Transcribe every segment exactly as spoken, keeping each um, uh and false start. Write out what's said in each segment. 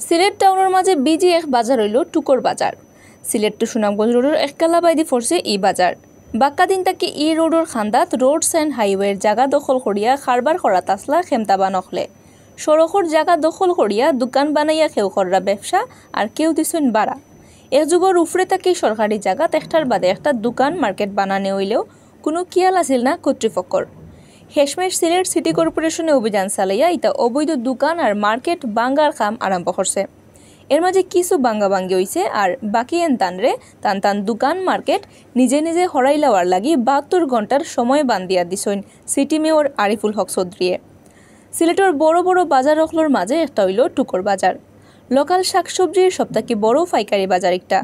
সিলেট টাউনর মাঝে বিজি এক বাজার অইলো টুকর বাজার। সিলেট টু সুনামগঞ্জ রোডর এককালা বায়দি পড়ছে ই বাজার। বাক্কা দিন থাকি ই রোডর খান্দাত রোডস অ্যান্ড হাইওয়ের জাগা দখল করিয়া কারবার করাত আছলা খেমতাবান অকলে। সড়কর জাগা দখল করিয়া দোকান বানাইয়া কেউ কররা ব্যবসা, আর কেউ দিছইন ভাড়া। এক যুগর উপরে থাকি সরকারি জাগাত একটার বাদে একটা দোকান মার্কেট বানানি অইলেও কুনু খিয়াল আছিল না কর্তৃপক্ষর। শেষমেশ সিলেট সিটি কর্পোরেশনে অভিযান চালাইয়া ইতা অবৈধ দোকান আর মার্কেট ভাঙ্গার কাম আরম্ভ করছে। এর মাঝে কিছু ভাঙ্গাভাঙ্গি অইছে, আর বাকি এন তানরে তান তান দোকান মার্কেট নিজে নিজে হরাই লওয়ার লাগি বাহাত্তর ঘন্টার সময় বান্ধিয়া দিছইন সিটি মেয়র আরিফুল হক চৌধুরীয়ে। সিলেটর বড় বড় বাজার অকলর মাঝে একটা অইলো টুকর বাজার। লোকাল শাকসবজির সব থাকি বড় পাইকারি বাজার একটা।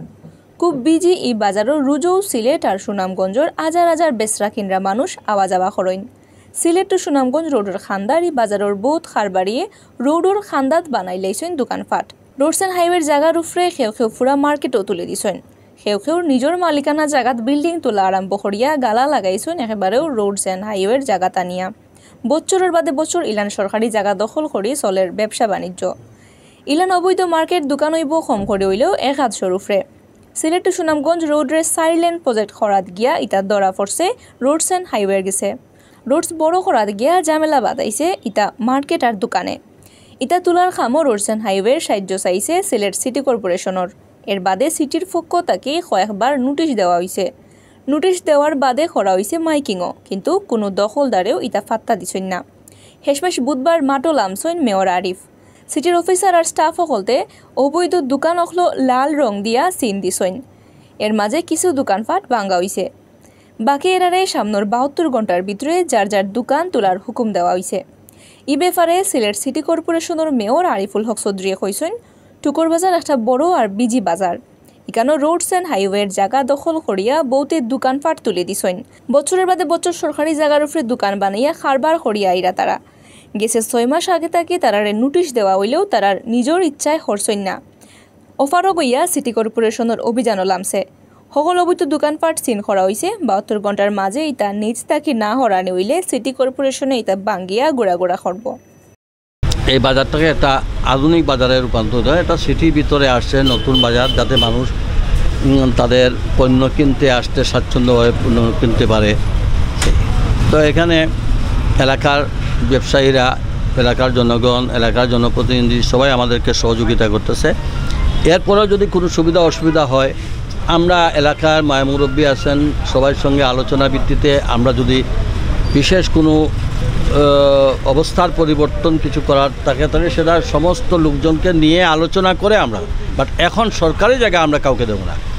খুব বিজি ই বাজারর রুজু সিলেট আর সুনামগঞ্জর হাজার হাজার বেচরা কিনরা মানুষ আওয়া যাওয়া করইন। সিলেট টু সুনামগঞ্জ রোডর খান্দার ই বাজারর বউত কারবারিয়ে রোডর খান্দাত বানাই লাইছইন দোকানপাট। রোডস অ্যান্ড হাইওয়ের জাগার উপরে কেউ কেউ পুরা মার্কেটও তুলি দিছইন। কেউ কেউ নিজর মালিকানা জাগাত বিল্ডিং তুলা আরম্ভ করিয়া গালা লাগাইছইন একেবারেউ রোডস অ্যান্ড হাইওয়ের জাগাত আনিয়া। বছরর বাদে বছর ইলান সরকারি জাগা দখল করি চলের ব্যবসা বাণিজ্য। ইলান অবৈধ মার্কেট দোকান অইবো কম করি অইলেও এক আধশোর উপরে। সিলেট টু সুনামগঞ্জ রোডরে চাইর লেন প্রজেক্ট করাত গিয়া ইতা ধরা পড়ছে রোডস অ্যান্ড হাইওয়ের গেছে। রোডস বড় করাত গিয়া ঝামেলা বাধাইছে ইতা মার্কেট আর দোকানে। ইতা তুলার কামও রোডস অ্যান্ড হাইওয়ের সাহায্য চাইছে সিলেট সিটি কর্পোরেশনর। এর বাদে সিটির পক্ষ থাকি কয়েকবার নোটিশ দেওয়া অইছে। নোটিশ দেওয়ার বাদে করা অইছে মাইকিংও, কিন্তু কুনু দখলদারেও ইতা পাত্তা দিছইন না। শেষমেশ বুধবার মাঠো লামছইন মেয়র আরিফ। সিটির অফিসার আর স্টাফ অকলতে অবৈধ দোকান অকলো লাল রং দিয়া সিন দিছইন। এর মাঝে কিছু দোকানপাট ভাঙ্গা অইছে। বাকি এরারে সামনর বাহাত্তর ঘন্টার ভিতরে যার যার দোকান তুলার হুকুম দেওয়া অইছে। ই ব্যাপারে সিলেট সিটি কর্পোরেশনর মেয়র আরিফুল হক চৌধুরীয়ে কইছইন, টুকর বাজার একটা বড় আর বিজি বাজার। ইকানো রোডস অ্যান্ড হাইওয়ের জাগা দখল করিয়া বউতে দোকানপাট তুলি দিছইন। বছরর বাদে বছর সরকারি জাগার উপরে দোকান বানাইয়া কারবার করিয়া আইরা তারা। গেছে ছয় মাস আগে থাকি তারারে নোটিশ দেওয়া অইলেও তারার নিজর ইচ্ছায় করছইন না। অফারও গইয়া সিটি কর্পোরেশনর অভিযানও লামছে। হকল অবৈধ দোকানপাট সিন করা অইছে। বাহাত্তর ঘন্টার মাঝে ইতা নিজ থাকি না হরানি অইলে সিটি কর্পোরেশনে ইতা ভাঙ্গিয়া গুড়া গুড়া করবো। এই বাজারটাকে একটা আধুনিক বাজারে রূপান্তরিত হয়। এটা সিটির ভিতরে আসছে নতুন বাজার, যাতে মানুষ উম, তাদের পণ্য কিনতে আসতে স্বাচ্ছন্দ্যভাবে পণ্য কিনতে পারে। তো এখানে এলাকার ব্যবসায়ীরা, এলাকার জনগণ, এলাকার জনপ্রতিনিধি সবাই আমাদেরকে সহযোগিতা করতেছে। এরপরেও যদি কোনো সুবিধা অসুবিধা হয়, আমরা এলাকার মায় মুরব্বী আছেন, সবার সঙ্গে আলোচনা ভিত্তিতে আমরা যদি বিশেষ কোনো আহ, অবস্থার পরিবর্তন কিছু করার থাকে, তাহলে সেটা সমস্ত লোকজনকে নিয়ে আলোচনা করে আমরা, বাট এখন সরকারি জায়গা আমরা কাউকে দেবো না।